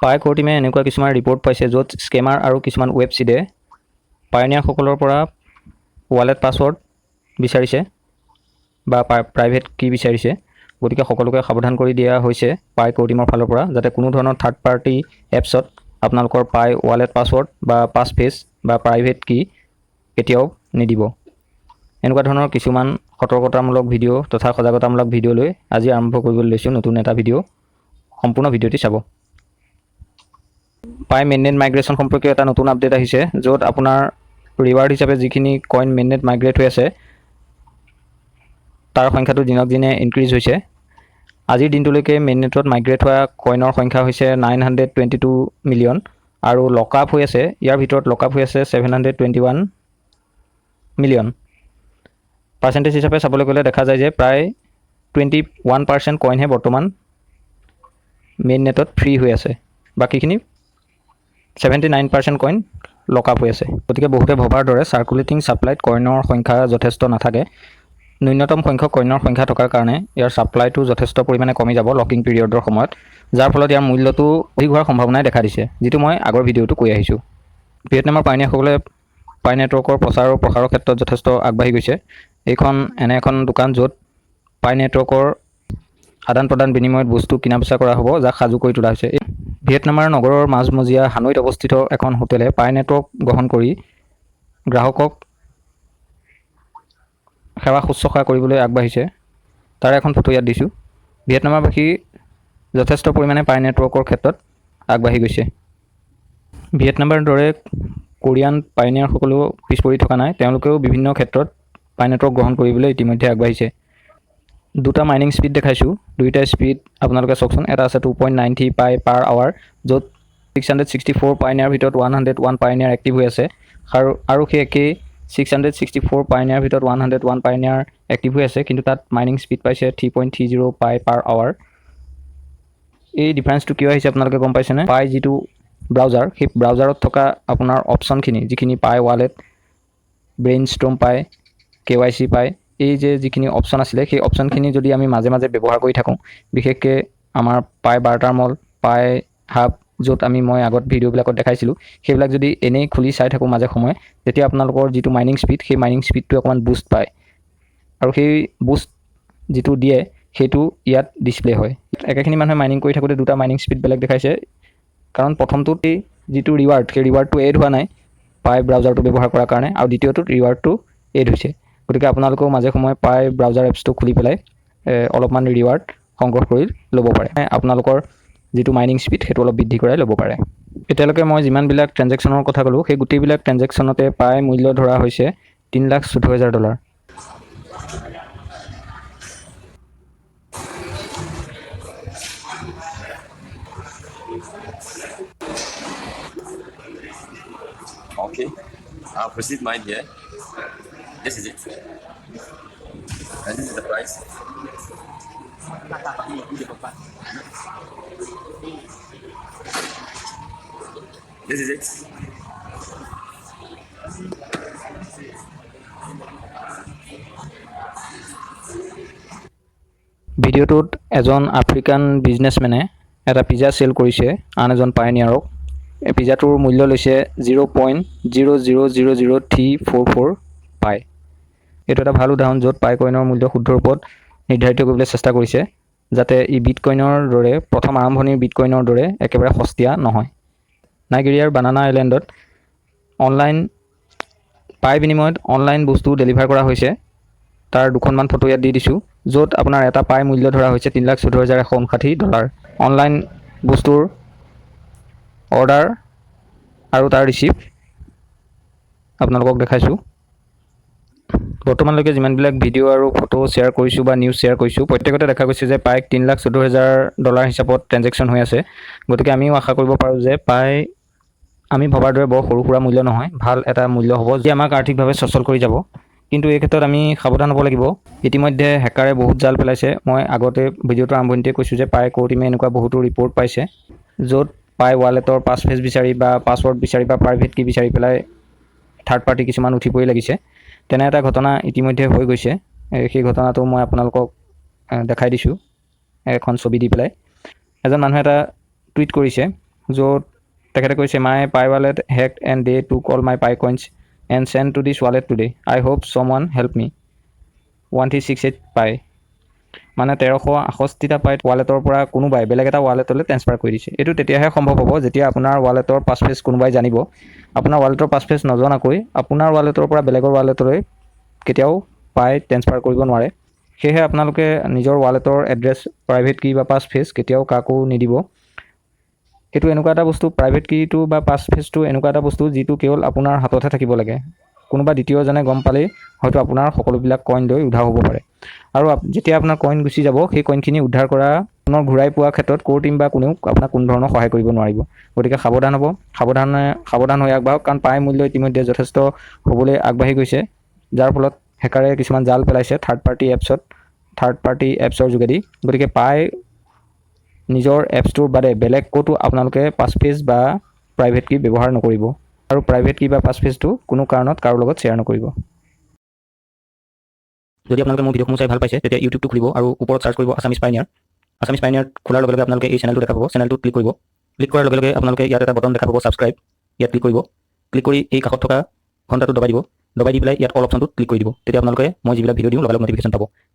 পাই ক'ৰ টীমে এনেকুৱা কিছুমান ৰিপৰ্ট পাইছে, য'ত স্কেমাৰ আৰু কিছুমান ৱেবছাইটে পায়নিয়াৰসকলৰ পৰা ৱালেট পাছৱৰ্ড বিচাৰিছে বা প্ৰাইভেট কি বিচাৰিছে। গতিকে সকলোকে সাৱধান কৰি দিয়া হৈছে পাই ক'ৰ টীমৰ ফালৰ পৰা, যাতে কোনো ধৰণৰ থাৰ্ড পাৰ্টি এপছত আপোনালোকৰ পাই ৱালেট পাছৱৰ্ড বা পাছ ফ্ৰেজ বা প্ৰাইভেট কি কেতিয়াও নিদিব। এনেকুৱা ধৰণৰ কিছুমান সতৰ্কতামূলক ভিডিঅ' তথা সজাগতামূলক ভিডিঅ' লৈ আজি আৰম্ভ কৰিবলৈ লৈছোঁ নতুন এটা ভিডিঅ'। সম্পূৰ্ণ ভিডিঅ'টি চাব। পাই মেইননেট মাইগ্ৰেশ্যন সম্পৰ্কীয় এটা নতুন আপডেট আহিছে, য'ত আপোনাৰ ৰিৱাৰ্ড হিচাপে যিখিনি কইন মেইননেট মাইগ্ৰেট হৈ আছে, তাৰ সংখ্যাটো দিনক দিনে ইনক্ৰিজ হৈছে। আজিৰ দিনটোলৈকে মেইননেটত মাইগ্ৰেট হোৱা কইনৰ সংখ্যা হৈছে 922 million আৰু লক আপ হৈ আছে, ইয়াৰ ভিতৰত লক আপ হৈ আছে 721 million। Percentage হিচাপে চাবলৈ গ'লে দেখা যায় যে প্ৰায় 21% কইনহে বৰ্তমান মেইন নেটত ফ্ৰী হৈ আছে। বাকীখিনি 79% কইন লক আপ হৈ আছে। গতিকে বহুতে ভবাৰ দৰে চাৰ্কুলেটিং ছাপ্লাইত কইনৰ সংখ্যা যথেষ্ট নাথাকে। ন্যূনতম সংখ্যক কইনৰ সংখ্যা থকাৰ কাৰণে ইয়াৰ ছাপ্লাইটো যথেষ্ট পৰিমাণে কমি যাব লকিং পিৰিয়ডৰ সময়ত, যাৰ ফলত ইয়াৰ মূল্যটো অধিক হোৱাৰ সম্ভাৱনাই দেখা দিছে, যিটো মই আগৰ ভিডিঅ'টো কৈ আহিছোঁ। ভিয়েটনামৰ পাইনিয়াৰসকলে পাই নেটৱৰ্কৰ প্ৰচাৰ আৰু প্ৰসাৰৰ ক্ষেত্ৰত যথেষ্ট আগবাঢ়ি গৈছে। এইখন এনে এখন দোকান, য'ত পাই নেটৱৰ্কৰ আদান প্ৰদান বিনিময়ত বস্তু কিনা বেচা কৰা হ'ব, যাক সাজু কৰি তোলা হৈছে। এই ভিয়েটনামৰ নগৰৰ মাজমজিয়া হানৈত অৱস্থিত এখন হোটেলে পাই নেটৱৰ্ক গ্ৰহণ কৰি গ্ৰাহকক সেৱা শুশ্ৰূষা কৰিবলৈ আগবাঢ়িছে। তাৰ এখন ফটো ইয়াত দিছোঁ। ভিয়েটনামৰবাসী যথেষ্ট পৰিমাণে পাই নেটৱৰ্কৰ ক্ষেত্ৰত আগবাঢ়ি গৈছে। ভিয়েটনামৰ দৰে কোৰিয়ান পাইনিয়াৰসকলেও পিছ পৰি থকা নাই। তেওঁলোকেও বিভিন্ন ক্ষেত্ৰত পাই নেটৱৰ্ক গ্ৰহণ কৰিবলৈ ইতিমধ্যে আগবাঢ়িছে। দুটা মাইনিং স্পীড দেখাইছোঁ। দুয়োটা স্পীড আপোনালোকে চাওকচোন। এটা আছে 2.93 Pi per hour, য'ত 664 পাইনিয়াৰ ভিতৰত 101 পাইনিয়াৰ এক্টিভ হৈ আছে আৰু সেই একেই 664 পাইনিয়াৰ ভিতৰত 101 পাইনিয়াৰ এক্টিভ হৈ আছে, কিন্তু তাত মাইনিং স্পীড পাইছে 3.30 Pi per hour। এই ডিফাৰেঞ্চটো কিয় আহিছে, আপোনালোকে গম পাইছেনে? পাই যিটো ব্ৰাউজাৰ, সেই ব্ৰাউজাৰত থকা আপোনাৰ অপশ্যনখিনি, যিখিনি পাই ৱালেট, ব্ৰেইন ষ্ট্ৰম পাই, কেৱাইচি পাই, এই যে যিখিনি অপশ্যন আছিলে, সেই অপশ্যনখিনি যদি আমি মাজে মাজে ব্যৱহাৰ কৰি থাকোঁ, বিশেষকৈ আমাৰ পাই বাৰ্টাৰ মল, পাই হাব, য'ত মই আগত ভিডিঅ'বিলাকত দেখাইছিলোঁ, সেইবিলাক যদি এনেই খুলি চাই থাকোঁ মাজে সময়ে, তেতিয়া আপোনালোকৰ যিটো মাইনিং স্পীড, সেই মাইনিং স্পীডটোৱে অকণমান বুষ্ট পায় আৰু সেই বুষ্ট যিটো দিয়ে, সেইটো ইয়াত ডিছপ্লে হয়। একেখিনি মানুহে মাইনিং কৰি থাকোঁতে দুটা মাইনিং স্পীড বেলেগ দেখাইছে, কাৰণ প্ৰথমটোত এই যিটো ৰিৱাৰ্ড, সেই ৰিৱাৰ্ডটো এড হোৱা নাই পাই ব্ৰাউজাৰটো ব্যৱহাৰ কৰাৰ কাৰণে আৰু দ্বিতীয়টোত ৰিৱাৰ্ডটো এড হৈছে। গতিকে আপোনালোকেও মাজে সময়ে পাই ব্ৰাউজাৰ এপছটো খুলি পেলাই অলপমান ৰিৱাৰ্ড সংগ্ৰহ কৰি ল'ব পাৰে। আপোনালোকৰ যিটো মাইনিং স্পীড, সেইটো অলপ বৃদ্ধি কৰাই ল'ব পাৰে। এতিয়ালৈকে মই যিমানবিলাক ট্ৰেনজেকশ্যনৰ কথা ক'লোঁ, সেই গোটেইবিলাক ট্ৰেনজেকশ্যনতে পাই মূল্য ধৰা হৈছে 3,14,000 dollar. Okay, I've received mine here. This is it. And this is the price. This is it. ভিডিঅ'টোত এজন আফ্ৰিকান বিজনেছমেনে এটা পিজ্জা চেল কৰিছে আন এজন পায়নিয়াৰক। এই পিজ্জাটোৰ মূল্য লৈছে 0.0000344 Pi। এইটো এটা ভাল উদাহৰণ, য'ত পাই কইনৰ মূল্য শুদ্ধ ৰূপত নিৰ্ধাৰিত কৰিবলৈ চেষ্টা কৰিছে, যাতে ই বিটকইনৰ দৰে, প্ৰথম আৰম্ভণিৰ বিটকইনৰ দৰে একেবাৰে সস্তীয়া নহয়। নাইজেৰিয়াৰ বানানা আইলেণ্ডত অনলাইন পাই বিনিময়ত অনলাইন বস্তু ডেলিভাৰ কৰা হৈছে। তাৰ দুখনমান ফটো ইয়াত দি দিছোঁ, য'ত আপোনাৰ এটা পাই মূল্য ধৰা হৈছে 3,14,159 ডলাৰ। অনলাইন বস্তুৰ অৰ্ডাৰ আৰু তাৰ ৰিচিপ্ট আপোনালোকক দেখাইছোঁ। বৰ্তমানলৈকে যিমানবিলাক ভিডিঅ' আৰু ফটো শ্বেয়াৰ কৰিছোঁ বা নিউজ শ্বেয়াৰ কৰিছোঁ, প্ৰত্যেকতে দেখা গৈছে যে পাইক 3,14,000 ডলাৰ হিচাপত ট্ৰেনজেকশ্যন হৈ আছে। গতিকে আমিও আশা কৰিব পাৰোঁ যে পাই আমি ভবাৰ দৰে বৰ সৰু সুৰা মূল্য নহয়, ভাল এটা মূল্য হ'ব, যি আমাক আৰ্থিকভাৱে সচ্ছল কৰি যাব। কিন্তু এই ক্ষেত্ৰত আমি সাৱধান হ'ব লাগিব। ইতিমধ্যে হেকাৰে বহুত জাল পেলাইছে। মই আগতে ভিডিঅ'টোৰ আৰম্ভণিতে কৈছোঁ যে পাই ক'ৰ টীমে এনেকুৱা বহুতো ৰিপৰ্ট পাইছে, য'ত পাই ৱালেটৰ পাছ ফ্ৰেজ বিচাৰি বা পাছৱৰ্ড বিচাৰি বা প্ৰাইভেট কি বিচাৰি পেলাই থাৰ্ড পাৰ্টি কিছুমান উঠি পৰি লাগিছে। তেনে এটা ঘটনা ইতিমধ্যে হৈ গৈছে। সেই ঘটনাটো মই আপোনালোকক দেখাই দিছোঁ এখন ছবি দি পেলাই। এজন মানুহে এটা টুইট কৰিছে। য'ত তেখেতে কৈছে, "My Pi wallet hack and they took all my Pi coins and send to this wallet today. I hope someone help me. 1368 Pi." মানে 1368টা পাই ৱালেটৰ পৰা কোনোবাই বেলেগ এটা ৱালেটলৈ ট্ৰেন্সফাৰ কৰি দিছে। এইটো তেতিয়াহে সম্ভৱ হ'ব যেতিয়া আপোনাৰ ৱালেটৰ পাছফ্ৰেজ কোনোবাই জানিব। আপোনাৰ ৱালেটৰ পাছফ্ৰেজ নজনাকৈ আপোনাৰ ৱালেটৰ পৰা বেলেগৰ ৱালেটলৈ কেতিয়াও পাই ট্ৰেন্সফাৰ কৰিব নোৱাৰে। সেয়েহে আপোনালোকে নিজৰ ৱালেটৰ এড্ৰেছ, প্ৰাইভেট কি বা পাছফ্ৰেজ কেতিয়াও কাকো নিদিব। সেইটো এনেকুৱা এটা বস্তু, প্ৰাইভেট কিটো বা পাছফ্ৰেজটো এনেকুৱা এটা বস্তু যিটো কেৱল আপোনাৰ হাততহে থাকিব লাগে। কোনোবা দ্বিতীয়জনে গম পালেই হয়তো আপোনাৰ সকলোবিলাক কইন লৈ উধাও হ'ব পাৰে। আৰু যেতিয়া আপোনাৰ কইন গুচি যাব, সেই কইনখিনি উদ্ধাৰ কৰা, পুনৰ ঘূৰাই পোৱাৰ ক্ষেত্ৰত ক'ৰ টিম বা কোনেও আপোনাক কোনো ধৰণৰ সহায় কৰিব নোৱাৰিব। গতিকে সাৱধান হ'ব, সাৱধানে সাৱধান হৈ আগবাঢ়ক। কাৰণ পাই মূল্য ইতিমধ্যে যথেষ্ট হ'বলৈ আগবাঢ়ি গৈছে, যাৰ ফলত হেকাৰে কিছুমান জাল পেলাইছে থাৰ্ড পাৰ্টি এপছৰ যোগেদি। গতিকে পাই নিজৰ এপছটোৰ বাদে বেলেগ ক'তো আপোনালোকে পাছফ্ৰেজ বা প্ৰাইভেট কি ব্যৱহাৰ নকৰিব আৰু প্ৰাইভেট কি বা পাছফ্ৰেজটো কোনো কাৰণত কাৰো লগত শ্বেয়াৰ নকৰিব। যদি আপোনালোকে মোৰ ভিডিঅ'সমূহ চাই ভাল পাইছে, তেতিয়া ইউটিউবটো খুলিব আৰু ওপৰত চাৰ্চ কৰিব আছামিজ পাইনিয়াৰ। আছামিজ পাইনিয়াৰ খোলাৰ লগে লগে আপোনালোকে এই চেনেলটো দেখা পাব। চেনেলটোত ক্লিক কৰিব। ক্লিক কৰাৰ লগে লগে আপোনালোকে ইয়াত এটা বটন দেখা পাব ছাবস্ক্ৰাইব। ইয়াত ক্লিক কৰিব। ক্লিক কৰি এই কাষত থকা ঘণ্টাটো দবাই দিব। দবাই দি পেলাই ইয়াত অল অপশ্যনটোত ক্লিক কৰি দিব। তেতিয়া আপোনালোকে মই যিবিলাক ভিডিঅ' দিওঁ, লগালগ নটিফিকেশ্যন পাব।